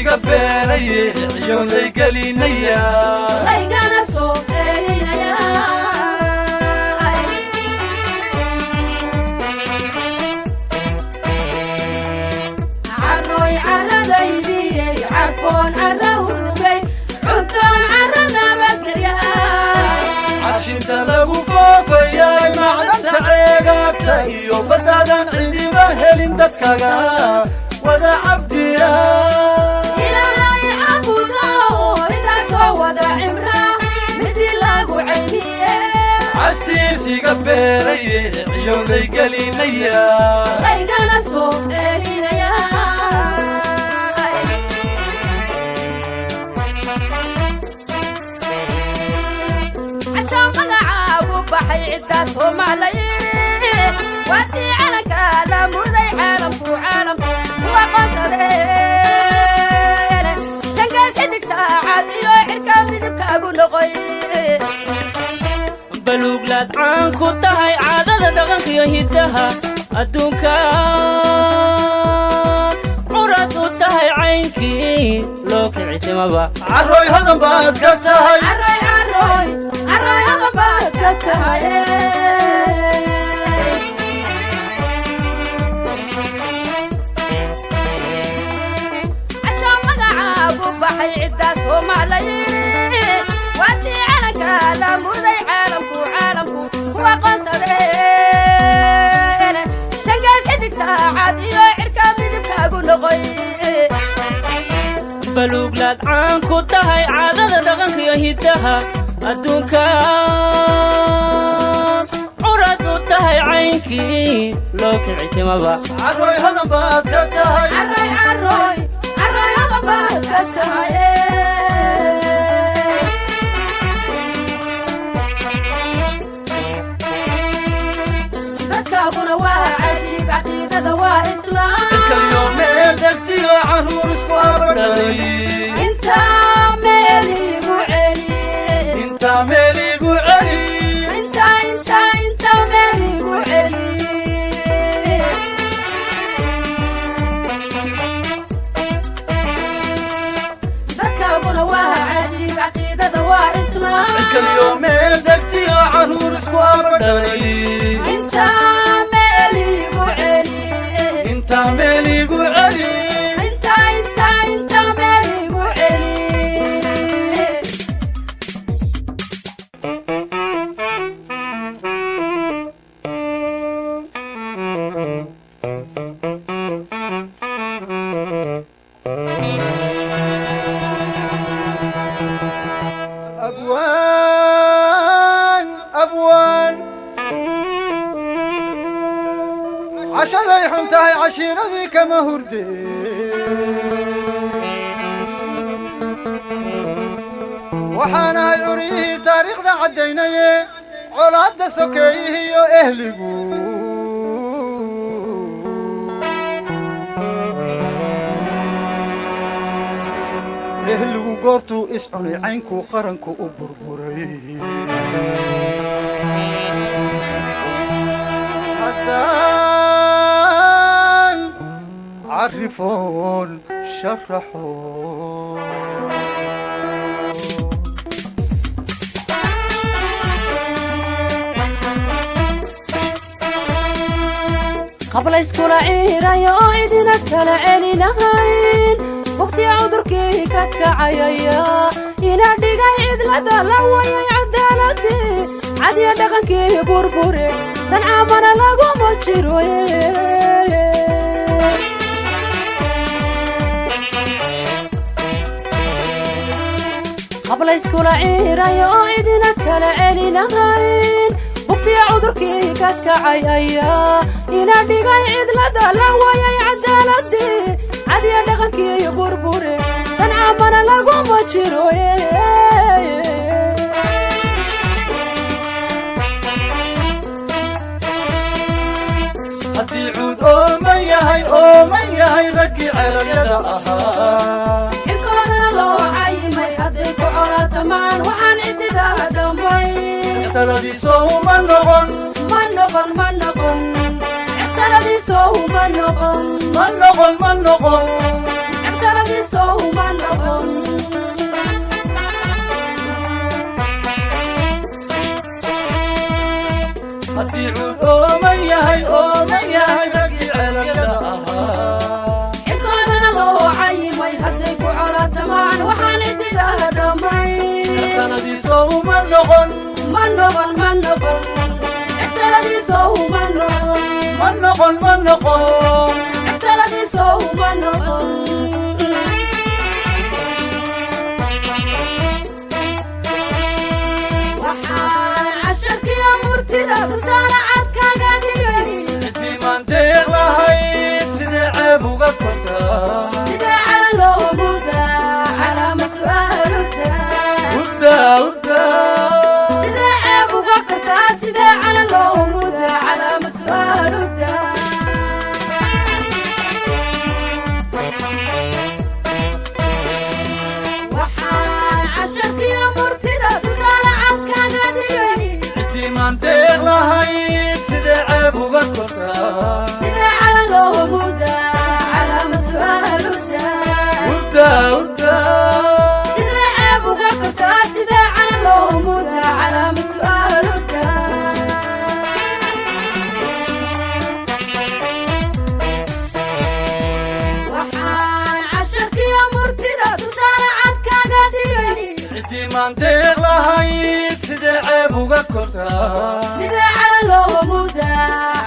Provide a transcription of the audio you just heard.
Casiisiga beeraye ciyowday gelinaya. Laygana soo celinaya. Carooy caradaydiyey, carfoon cara hudugay, cuntoon cara nabadgelya. Cashinta lagu foofayay, macdanta ceegaagta iyo badaadan cidiba helin, dadkaga wada cabdiya. Ilaahay cabudo intaasoo wada cimra midii lagu caymiye. Casiisiga beeraye ciyowday gelinaya. Laygana soo celinaya. Cashaa magacaagu baxay ciddaas homaa la yidhi, waatii calanka la muday, caalamku caalamku ku aqoonsadeen. Shangaas xidigta cad iyo cirka midibkaagu noqoy. Baluuglaad caan ku tahay caadada dhaqanka iyo hiddaha adduunka, curad u tahay caynkii loo kici timaba. Carrooy hodan baad ka tahay. Caroy caroy caroy hadabaad ka tahay. Cashaa magacaagu baxay ciddaas homaa la yidhi, waatii calanka la muday, caalamku caalamku ku aqoonsadeen. Shangaas xidigta cad iyo cirka midibkaagu noqoy. Baluuglaad caan ku tahay caadada dhaqanka iyo hiddaha adduunka, curad u tahay caynkii loo kici timaba. Carrooy hodan baad ka tahay. Caroy caroy caroy hadabaad ka tahay. Dadkaaguna waa cajiib, caqiidada waa Cid islaam. kaliyo meel degtiyo carruur isku abadhalay. Intaa meel igu celi. Intaa meel igu celi. Intaa intaa intaa meel igu celi. Dadkaaguna waa cajiib, caqiidada waa Cid islaam. kaliyo meel degtiyo carruur isku abadhalay. Intaa meel igu celi. Intaa meel igu celi. Intaa intaa intaa meel igu celi. Abwaan, abwaan, cashaday xun tahay, cashiiradii kama hurde. Waxaanahay curyihii taariikhda caddaynaye, colaadda sokeeyihiiyo ehligu. Ehligu goortuu iscunay, caynkuu qaranku u burburay. Haddaan carifoon sharaxo. Qablayskula ciirayo oo idina kala celinahayn, waqti cudurkii ka kacayaya ina dhigay cidlada, la wayay cadaaladii, cadiya dhaqankii burbure, dancaamana laguma jiro. Qablayskula ciirayo oo idina kala celinahayn, waqtiga cudurkii ka kacay ayaa ina dhigay cidlada, la waayay cadaaladii, cadiya dhaqankii burbure, dancaamana laguma jiro. Haddii cuud ooman yahay, ooman yahay, raggii ceelalyada ahaa. Xilkoodana loo cayimay hadday ku colaatamaan, waxaan cidida dhambay. Taladiiso uma noqon. Ma noqon, ma noqon, cibtaladiiso uma noqon. Ma noqon, ma noqon. Cibtaladiiso uma noqon. Haddii cuud ooman yahay, ooman yahay, raggii ceelalyada ahaa, Xilkoodana loo cayimay hadday ku colaatamaan, waxaan cidida dhammayn. Taladiisa uma noqon. Ma noqon, ma noqon. Xigtaladiisa uma noqon. Ma noqon, ma noqon. Xigtaladiisa uma noqon. Waxaan casharkiyo murtida tusaale cad kaga dhigay, Ciddii maandeeq lahayd sidee ceeb uga kortaa? Sidee cala loo mudaa calaama su'aaluda? Uddaa, uddaa. Sidee ceeb uga kortaa? Sidee cala loo mudaa calaama su'aaluda? Waxaan casharkiyo murtida tusaale cad kaga dhigay, Ciddii maandeeq lahayd sidee ceeb uga kortaa? Sidee cala loo mudaa calaama su'aaluda? Uddaa, uddaa. Sidee ceeb uga kortaa? Sidee cala loo mudaa calaama su'aaluda? Waxaan casharkiyo murtida tusaale cad kaga dhigay, Ciddii maandeeq lahayd sidee ceeb uga kortaa? Sidee cala loo mudaa.